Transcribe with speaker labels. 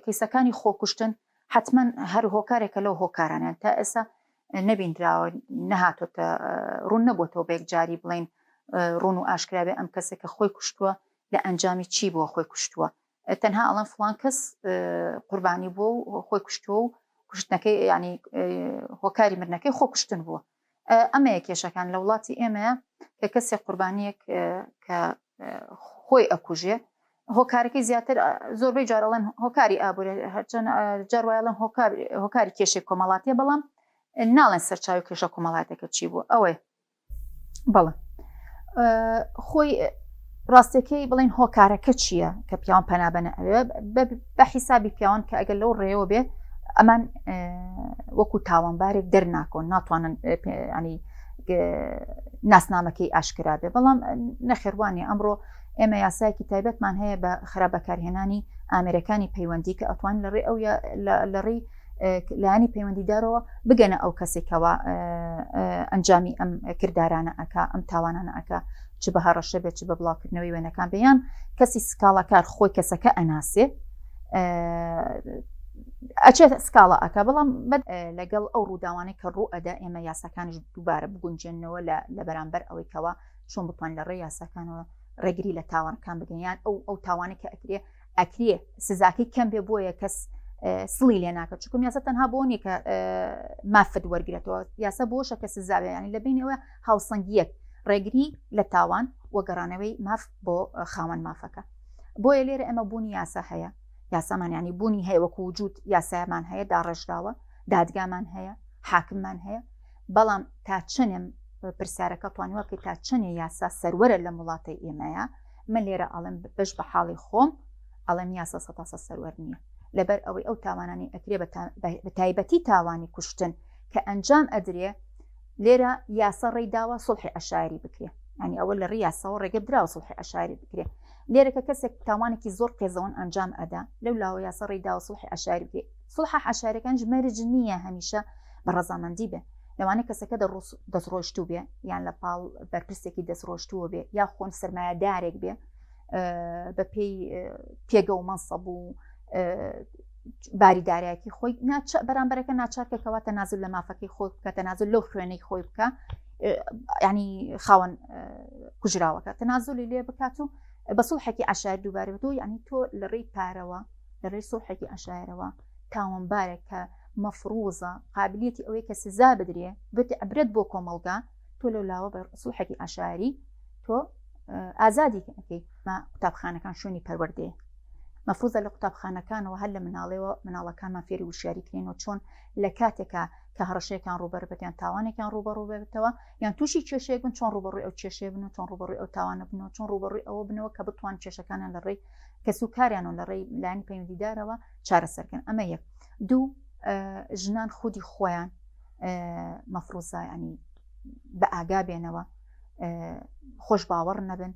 Speaker 1: کەیسەکانی خۆکوشتن حتمما هەر هۆکارێکە لەو هۆکارانە تا ئێستا نەبیندراوە نەهاتۆتە ڕوون نەبووتەوە بە یەکجاری بڵین ڕوون و ئاشکراێ ئەم کەسێک کە خۆی کوشتووە لە ئەنجامی چی بووە خۆی کوشتووە تەنها ئەڵەن فڵان کەس قوربانی بووە و خۆی کوشتووە و کوشتنەکەی ینی هۆکاری مرنەکەی خۆکوشتن بووە ئەمەیە کێشەکان لە وڵاتی ئێمەیە کە کەسێک قوربانیەک کە خۆی ئەکوژێ هۆکارەکەی زیاتر زۆربەی جارەڵێن هۆکاری ئابوورە هەرچەند جاروایڵێن هۆکاری کێشەی کۆمەڵاتیە بەڵام ناڵێن سەرچاوی کێشە کۆمەڵاتەکە چی بوو ئەوەی بەڵێ خۆی ڕاستەکەی بڵین هۆکارەکە چییە کە پیاوان پەنابەنە ئەوێ بە حیسابی پیاوان کە ئەگەر لەو ڕێوە بێ ئەمان وەکو تاوانبارێک دەرناکۆن ناتوانن ینی ناسنامەکەی ئاشکرا بێ بەڵام نەخێوانی ئەمڕۆ ئێمە یاسایەکی تایبەتمان هەیە بە خراپ بەکارهێنانی ئامێرەکانی پەیوەندی کە ئەتوان لە ڕێ ئەو لە ڕێی لایەنی پەیوەندیدارەوە بگەنە ئەو کەسێکەوە ئەنجامی ئەم کردارانە ئەک ئەم تاوانانە ئەک چ بە هەڕەشە بێت چ بە بڵاوکردنەوەی وێنەکان بێیان کەسی سکاڵاکار خۆی کەسەکە ئەناسێ ئەچێت سکاڵا ئەک بەڵام لەگەڵ ئەو ڕووداوانەی کە ڕوو ئەدا ئێمە یاساکانیش دووبارە بگونجێنەوە لە بەرامبەر ئەوەی کەەوە چۆن بتوان لە ڕێ یاساکانەوە ڕێگری لە تاوانەکان بگەن یان ئەو ئەو تاوانەی کە ئەکرێ ئەکرێ سزاکەی کەم بێ بۆیە کەس سڵی لێ ناکە چکم یاسا تەنها بۆ نییە کە مافت وەرگێتەوە یاسا بۆشە کە سزاوێ ینی لە بینەوە هاوسەنگیەک ڕێگری لە تاوان و گەڕانەوەی ماف بۆ خاوەن مافەکە بۆیە لێرە ئەمە بوونی یاسا هەیە یاسامان ینی بوونی هەیە وەکو وجود یاسایمان هەیە داڕێژراوە دادگامان هەیە حاکممان هەیە بەڵام تا چەنێم پرسیارەکە توانیوە کە تا چەنێ یاسا سەروەرە لەم وڵاتەی ئێمەیە من لێرە ئەڵێم بەش بە حاڵی خۆم ئەڵێم یاسا سەتاسە سەروەر نییە لەبەر ئەوەی ئەو تاوانانی ئەکرێ بە تایبەتی تاوانی کوشتن کە ئەنجام ئەدرێ لێرە یاسا ڕێی داوە سڵحی عشاری بکرێ ینی ئەوە لە ڕیاسەوە ڕێگە دراوە سڵحی عشاری بکرێ لێرە کە کەسێک تاوانێکی زۆر قێزەوەن ئەنجام ئەدا لەو لاوە یاسا ڕێی داوە سڵحی عشاری بکرێ سڵحە عشارەکانش مەرج نییە هەمیشە بە ڕەزامەندی بێ لەوانەیە کەسەکە دەستڕۆشتوو بێ یان لە پاڵ بەرپرسێکی دەستڕۆشتووە بێ یا خۆن سرمایهدارێک بێ بە پێی پێگە و مەنسەب و باری دارایەکی خۆی بەرامبەرەکە ناچارکە کەوا تەنازل لە مافەکەی خۆی بکە تەنازل لەو خوێنەی خۆی بکە ینی خاوەن کوژراوەکە تەنازلی لێ بکات و بە سڵحێکی عشار دووبارە تۆ ینی تۆ لە ڕێی پارەوە لە ڕێی سڵحێکی عشارەوە تاوانبارێک کە مەفروزە قابلیەتی ئەوەی کە سزا بدرێ بێتە عبرەت بۆ کۆمەڵگا تۆ لەو لاوە بە سوڵحێکی عشاری تۆ ئازادی ئەەکەی ما قوتابخانەکان شوێنی پەروەردەیە مەفروزە لە قوتابخانەکانەوە هەر لە مناڵەوە مناڵەکانمان فێری وشیاری کرێن و چۆن لە کاتێکا کە هەڕەشەیەکان ڕووبەربێتیان تاوانێکیان ڕووبەڕوو بێتەوە یان تووشی کێشەیەک بن چۆن ڕووبەڕووی ئەو کێشەیە بن و چۆن ڕووبەڕووی ئەو تاوانە بن و چۆن ڕووبەڕووی ئەوە بنەوە کە بتوان کێشەکانیان لە ڕێی کەس و کاریان و لە ڕێی لایەنی پەیوەندیدارەوە چارەسەرکەن ئەمە یەک دوو ژنان خودی خۆیان مەفروزە ینی بە ئاگا بێنەوە خۆش باوەڕ نەبن.